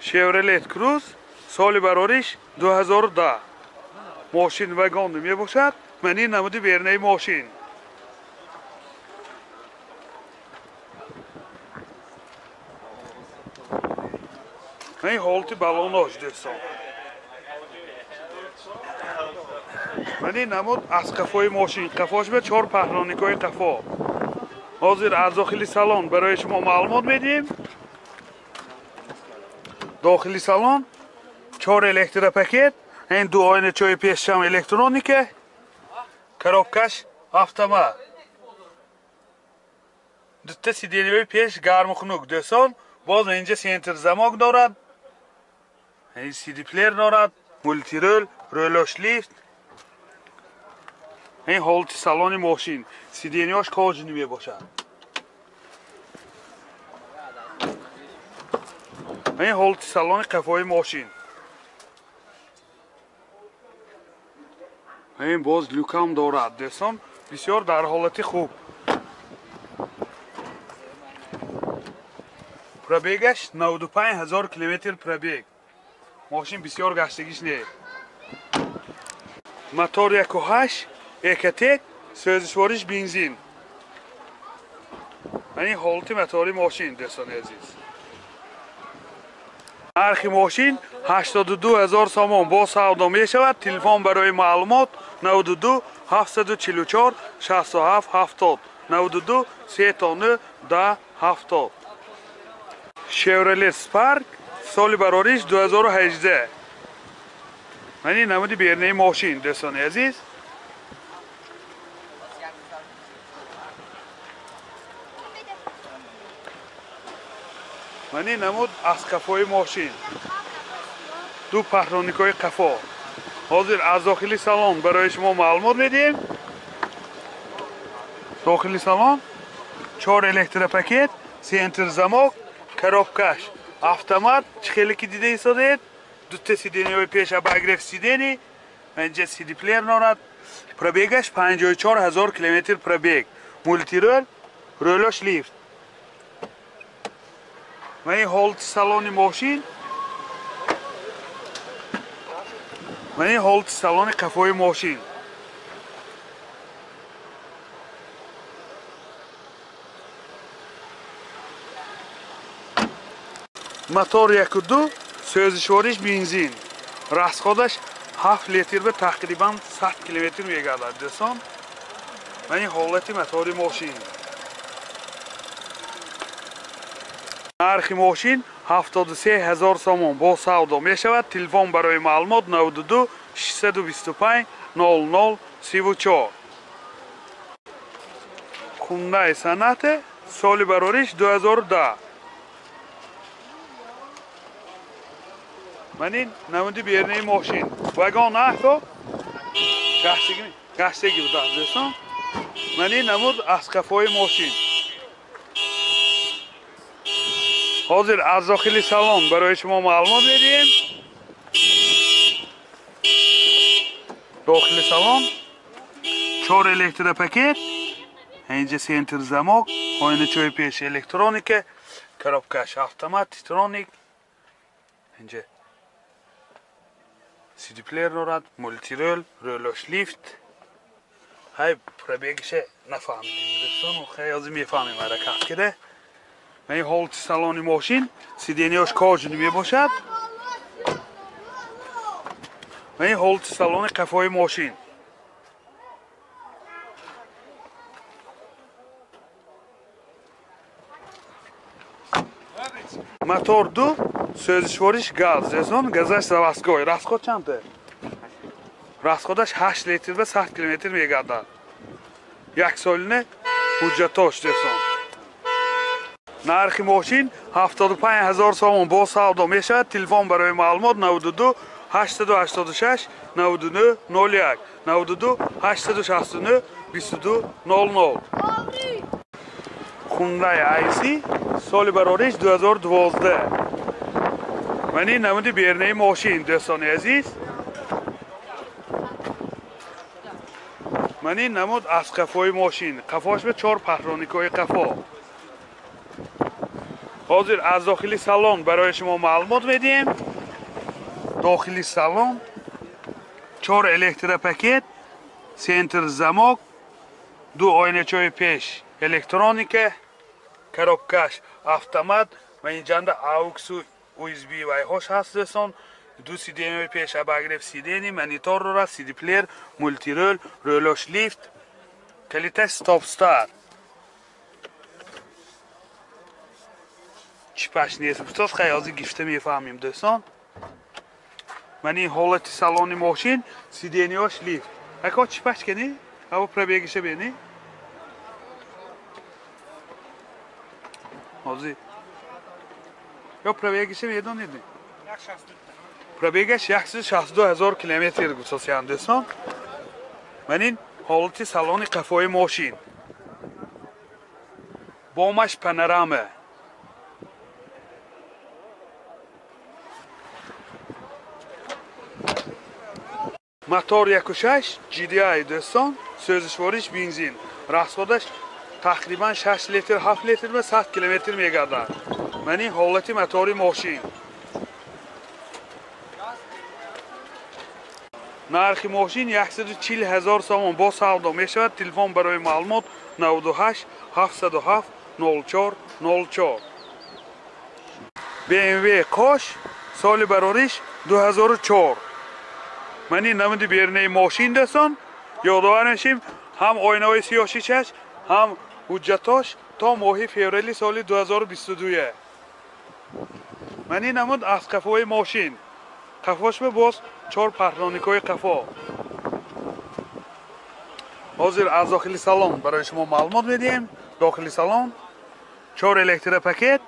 Chevrolet Cruze соли барориш 2010. Мошин вагон мебошад. Ман ин намуди бернаи мошин. Ин ҳолати балонош дӯстон. Ман ин намуд аз қафои мошин. Қафош ба 4 паҳроникҳои қафо. Ҳозир аз дохили салон барои шумо маълумот медиҳем. Дохили салон 4 электропакет, ин ду оиначаҳои пешшам электроника, коробкаш автомат. Дута сиденияҳои пеш гарму хунук дӯстон. Боз инҷа центр замок дорад, ин CD-плеер дорад, мултирол, рӯлош лифт. Ин ҳолати салони мошин, сиденияҳош кожини мебошад. Ин ҳолати салони қафои мошин. Ин боз люкам дорад дӯстон, бисёр дар ҳолати хуб. Пробегаш 95 000 километр пробег. Мошин бисёр гаштагиш не. Мотор 1.8 Экотек, сӯзишвориш бензин. Ин ҳолати мотори мошин дӯстони азиз. Нархи мошин 82 000 сомон бо савдо мешавад. Телефон барои маълумот 92 744 67 70 92 39 10 70. Chevrolet Spark соли барориш 2018. Ман ин намуди бернаи мошин дӯстони азиз. Ман ин намуд аз қафои мошин. Ду паҳроникҳои қафо. Ҳозир аз дохили салон барои шумо маълумот медиҳем. Дохили салон 4 электропакет, центр замок, коробкаш автомат, чӣ хеле ки дида истодед. Дута сиденияҳои пеш обогрев сидений, инҷа CD-плеер дорад. Пробегаш 54 000 километр пробег. Мултирол, рӯлош лифт. Ман ин ҳолати салони мошин. Ман ин ҳолати салони қафои мошин. Мотор 1.2, сӯзишвориш бензин. Расходаш 7 литр ба тақрибан 100 километр мегардад дӯстон. Ман ин ҳолати мотори мошин. Нархи мошин 73 000 сомон бо савдо мешавад. Телефон барои маълумот 92 625 00 34. Hyundai Sonata соли барориш 2010. Ман ин намуди бернаи мошин. Вагон нахто гаштаги будад дӯстон. Ман ин намуд аз қафои мошин. Ҳозир аз дохили салон барои шумо маълумот медиҳем. Дохили салон 4 электропакет, инҷа центр замок, оиначаҳои пеш электроника, коробкаш автомат, титроник, инҷа CD-плеер дорад, мултирол, рӯлош лифт. Ҳай пробегиша нафаҳмидем дӯстон, хай ҳозир мефаҳмем ҳаракат кида. Ин ҳолати салони мошин, сиденияш кожини мебошад. Ин ҳолати салони қафои мошин. Мотор 2, сӯзишвориш газ дӯстон, газаш заводской. Расход чанд? Расходаш 8 литр ба 100 километр мегардад. Як солина ҳуҷҷатош дӯстон. Нархи мошин 75 000 сомон бо савдо мешавад. Телефон барои маълумот 92 886 99 01 92 869 22 00. Hyundai IC соли барориш 2012. Ман ин намуди бернаи мошин дӯстони азиз. Ман ин намуд аз қафои мошин. Қафош ба 4 паҳроникҳои қафо. Ҳозир аз дохили салон барои шумо маълумот медиҳем. Дохили салон 4 электропакет, центр замок, 2 оиначаи пеш электроника, коробкаш автомат ва инҷанда AUX USB вайҳош ҳаст дӯстон. 2 сиденьяи пеш обогрев сидений, монитор дорад, CD плеер, мультирол, ролош лифт, калиташ стоп-старт. Чипаш нест гуфтоз, хай ҳозир гифта мефаҳмем дӯстон. Ман ин ҳолати салони мошин, сиденьяш лифт. Ако чипаш кани? Аво пробегиша бени? Ҳозир ё пробегиша медонед? Пробегаш 162 ҳазор километр гуфтосян дӯстон. Ман ин ҳолати салони қафои мошин. Бомаш панорама. Мотор 1.6 GDI дӯстон, сӯзишвориш бензин. Расходаш тақрибан 6 литр, 7 литр ва 100 километр мегардад. Ман ин ҳолати мотори мошин. Нархи мошин 140 ҳазор сомон бо савдо мешавад. Телефон барои маълумот 98 707 04 04. BMW Кош соли барориш 2004. Ман ин намуди берунаи мошин дӯстон. Ёдовар мешим, ҳам оинаҳои сиёҳшишаш, ҳам ҳуҷҷатош то моҳи феврали соли 2022. Ман ин намуд аз қафои мошин. Қафошба боз 4 парроникҳои қафо. Ҳозир аз дохили салон барои шумо маълумот медиҳем. Дохили салон 4 электропакет,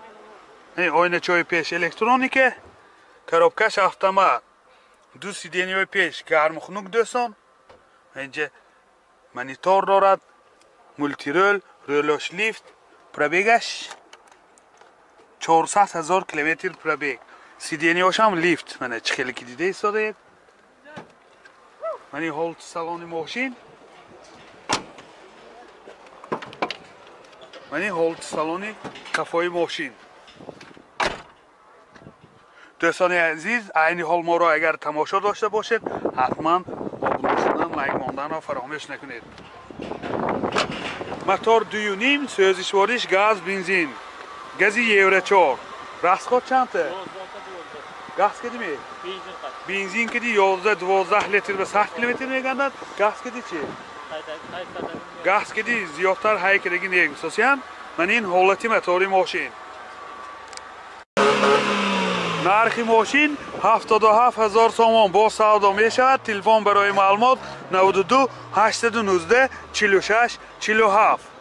оиначаҳои пеш электроника, коробкаш автомат, 2 сиденьяҳои пеш гарму хунук дӯстон. Инҷа монитор дорад, мультирол, ролош лифт, пробегаш 400 ҳазор километр пробег. Сиденьяҳошам лифт. Мана чӣ хеле ки дида истодаед. Ман ин ҳолати салони мошин. Ман ин ҳолати салони қафои мошин. Дӯстони азиз, айни ҳол моро агар тамошо дошта бошед, ҳатман обуна шудан, лайк монданро фаромӯш накунед. Мотор 2.5, сӯзишвориш газ, бензин. Гази Евро 4. Расход чандта? Газ кадиме? Бензин кади 11-12 литр ба 100 километр мегардад. Газ кади чи? Газ кади зиёдтар ҳай кадаги негусосян. Ман ин ҳолати мотори мошин. Нархи мошин 77 ҳазор сомон бо савдо мешавад. Телефон барои маълумот 92 819 46 47.